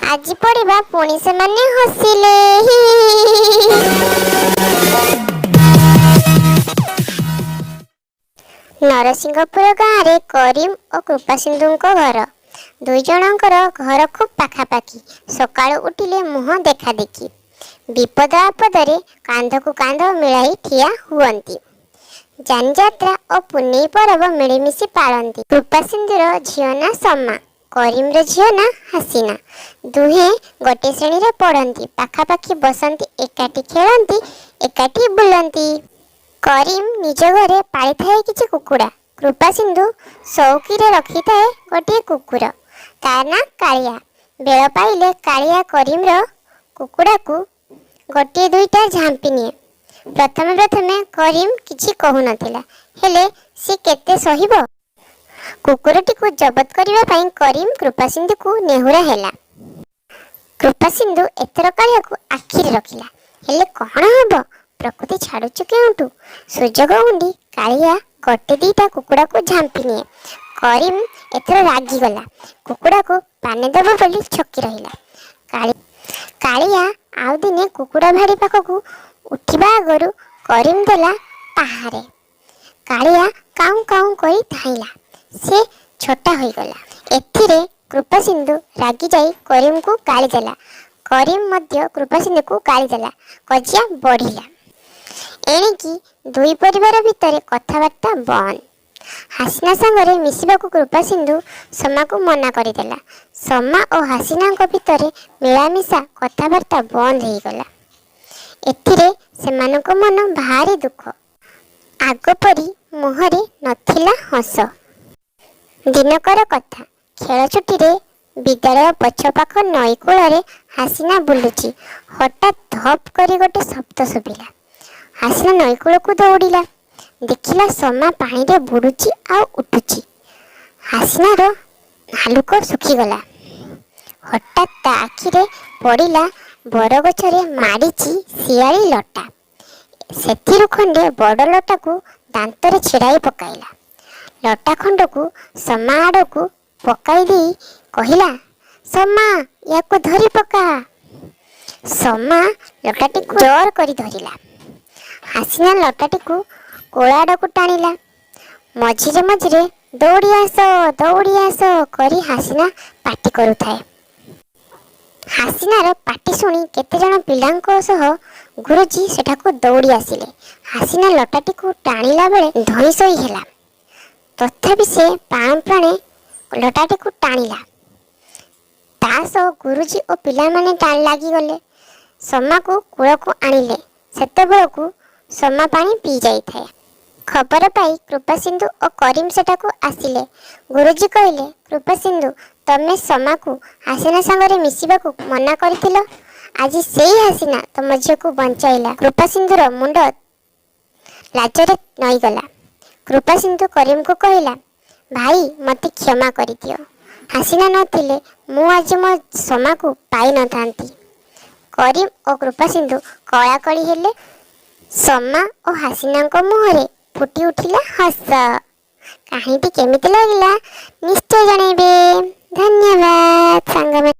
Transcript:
ଆଜି ପଢିବା "ପୁଣି ସେମାନେ ହସିଲେ"। ନରସିଂହପୁର ଗାଁରେ କରିମ ଓ କୃପାସିନ୍ଧୁଙ୍କ ଘର। ଦୁଇ ଜଣଙ୍କର ଘର ଖୁବ୍ ପାଖାପାଖି। ସକାଳୁ ଉଠିଲେ ମୁହଁ ଦେଖାଦେଖି। ବିପଦ ଆପଦରେ କାନ୍ଧକୁ କାନ୍ଧ ମିଳାଇ ଠିଆ ହୁଅନ୍ତି। ଯାନିଯାତ୍ରା ଓ ପୁନେଇ ପରବ ମିଳିମିଶି ପାଳନ୍ତି। କୃପାସିନ୍ଧୁର ଝିଅ ନାଁ ସମା, କରିମର ଝିଅ ନାଁ ହାସିନା। ଦୁହେଁ ଗୋଟିଏ ଶ୍ରେଣୀରେ ପଢ଼ନ୍ତି, ପାଖାପାଖି ବସନ୍ତି, ଏକାଠି ଖେଳନ୍ତି, ଏକାଠି ବୁଲନ୍ତି। କରିମ ନିଜ ଘରେ ପାଳିଥାଏ କିଛି କୁକୁଡ଼ା। କୃପାସିନ୍ଧୁ ସଉକିରେ ରଖିଥାଏ ଗୋଟିଏ କୁକୁର। ତା ନାଁ କାଳିଆ। ବେଳ ପାଇଲେ କାଳିଆ କରିମର କୁକୁଡ଼ାକୁ ଗୋଟିଏ ଦୁଇଟା ଝାମ୍ପି ନିଏ। ପ୍ରଥମେ ପ୍ରଥମେ କରିମ କିଛି କହୁନଥିଲା। ହେଲେ ସେ କେତେ ସହିବ? କୁକୁରଟିକୁ ଜବତ କରିବା ପାଇଁ କରିମ କୃପାସିନ୍ଧୁକୁ ନେହୁରା ହେଲା। କୃପାସିନ୍ଧୁ ଏଥର କାଳିଆକୁ ଆଖିରେ ରଖିଲା। ହେଲେ କଣ ହେବ, ପ୍ରକୃତି ଛାଡ଼ୁଛି କେଉଁଠୁ? ସୁଯୋଗ ଉଣ୍ଡି କାଳିଆ ଗୋଟେ ଦିଟା କୁକୁଡ଼ାକୁ ଝାମ୍ପି ନିଏ। କରିମ ଏଥର ରାଗିଗଲା। କୁକୁଡ଼ାକୁ ପାନେ ଦେବ ବୋଲି ଛକି ରହିଲା। କାଳିଆ ଆଉ ଦିନେ କୁକୁଡ଼ା ଭାଡ଼ି ପାଖକୁ ଉଠିବା ଆଗରୁ କରିମ ଦେଲା ପାହାରେ। କାଳିଆ କାଉଁ କାଉଁ କରି ଧାଇଁଲା। ସେ ଛଟା ହୋଇଗଲା। ଏଥିରେ କୃପାସିନ୍ଧୁ ରାଗିଯାଇ କରିମକୁ ଗାଳିଦେଲା। କରିମ ମଧ୍ୟ କୃପାସିନ୍ଧୁକୁ ଗାଳିଦେଲା। କଜିଆ ବଢ଼ିଲା। ଏଣିକି ଦୁଇ ପରିବାର ଭିତରେ କଥାବାର୍ତ୍ତା ବନ୍ଦ। ହାସିନା ସାଙ୍ଗରେ ମିଶିବାକୁ କୃପାସିନ୍ଧୁ ସମାକୁ ମନା କରିଦେଲା। ସମା ଓ ହାସିନାଙ୍କ ଭିତରେ ମିଳାମିଶା, କଥାବାର୍ତ୍ତା ବନ୍ଦ ହେଇଗଲା। ଏଥିରେ ସେମାନଙ୍କ ମନ ଭାରି ଦୁଃଖ। ଆଗପରି ମୁହଁରେ ନଥିଲା ହସ। ଦିନକର କଥା। ଖେଳ ଛୁଟିରେ ବିଦ୍ୟାଳୟ ପଛପାଖ ନଈ କୂଳରେ ହାସିନା ବୁଲୁଛି। ହଠାତ୍ ଧପ୍ କରି ଗୋଟେ ଶବ୍ଦ ଶୁଭିଲା। ହାସିନା ନଈକୂଳକୁ ଦୌଡ଼ିଲା। ଦେଖିଲା, ସମା ପାଣିରେ ବୁଡ଼ୁଛି ଆଉ ଉଠୁଛି। ହାସିନାର ହାଲୁକ ଶୁଖିଗଲା। ହଠାତ୍ ତା ଆଖିରେ ପଡ଼ିଲା, ବରଗଛରେ ମାଡ଼ିଛି ଶିଆଳି ଲଟା। ସେଥିରୁ ଖଣ୍ଡେ ବଡ଼ ଲଟାକୁ ଦାନ୍ତରେ ଛିଡ଼ାଇ ପକାଇଲା। ଲଟା ଖଣ୍ଡକୁ ସମା ଆଡ଼କୁ ପକାଇ ଦେଇ କହିଲା, "ସମା, ୟାକୁ ଧରି ପକା।" ସମା ଲଟାଟିକୁ ଜୋର କରି ଧରିଲା। ହାସିନା ଲଟାଟିକୁ କୂଳ ଆଡ଼କୁ ଟାଣିଲା। ମଝିରେ ମଝିରେ "ଦୌଡ଼ି ଆସ, ଦୌଡ଼ି ଆସ" କରି ହାସିନା ପାଟି କରୁଥାଏ। ହାସିନାର ପାଟି ଶୁଣି କେତେଜଣ ପିଲାଙ୍କ ସହ ଗୁରୁଜୀ ସେଠାକୁ ଦୌଡ଼ି ଆସିଲେ। ହାସିନା ଲଟାଟିକୁ ଟାଣିଲା ବେଳେ ଧଇଁସଇଁ ହେଲା। ତଥାପି ସେ ପ୍ରାଣପଣେ ଲଟାଟିକୁ ଟାଣିଲା। ତା ସହ ଗୁରୁଜୀ ଓ ପିଲାମାନେ ଲାଗିଗଲେ। ସମାକୁ କୂଳକୁ ଆଣିଲେ। ସେତେବେଳକୁ ସମା ପାଣି ପିଇଯାଇଥାଏ। ଖବର ପାଇ କୃପାସିନ୍ଧୁ ଓ କରିମ ସେଠାକୁ ଆସିଲେ। ଗୁରୁଜୀ କହିଲେ, "କୃପାସିନ୍ଧୁ, ତମେ ସମାକୁ ହାସିନା ସାଙ୍ଗରେ ମିଶିବାକୁ ମନା କରିଥିଲ। ଆଜି ସେଇ ହାସିନା ତମ ଝିଅକୁ ବଞ୍ଚାଇଲା।" କୃପାସିନ୍ଧୁର ମୁଣ୍ଡ ଲାଜରେ ନଇଁଗଲା। କୃପାସିନ୍ଧୁ କରିମକୁ କହିଲା, "ଭାଇ, ମୋତେ କ୍ଷମା କରିଦିଅ। ହାସିନା ନଥିଲେ ମୁଁ ଆଜି ମୋ ସମାକୁ ପାଇନଥାନ୍ତି।" କରିମ ଓ କୃପାସିନ୍ଧୁ କଳାକଳି ହେଲେ। ସମା ଓ ହାସିନାଙ୍କ ମୁହଁରେ ଫୁଟି ଉଠିଲା ହସ। କାହାଣୀଟି କେମିତି ଲାଗିଲା, ନିଶ୍ଚୟ ଜଣେଇବେ। ଧନ୍ୟବାଦ ସାଙ୍ଗମାନେ।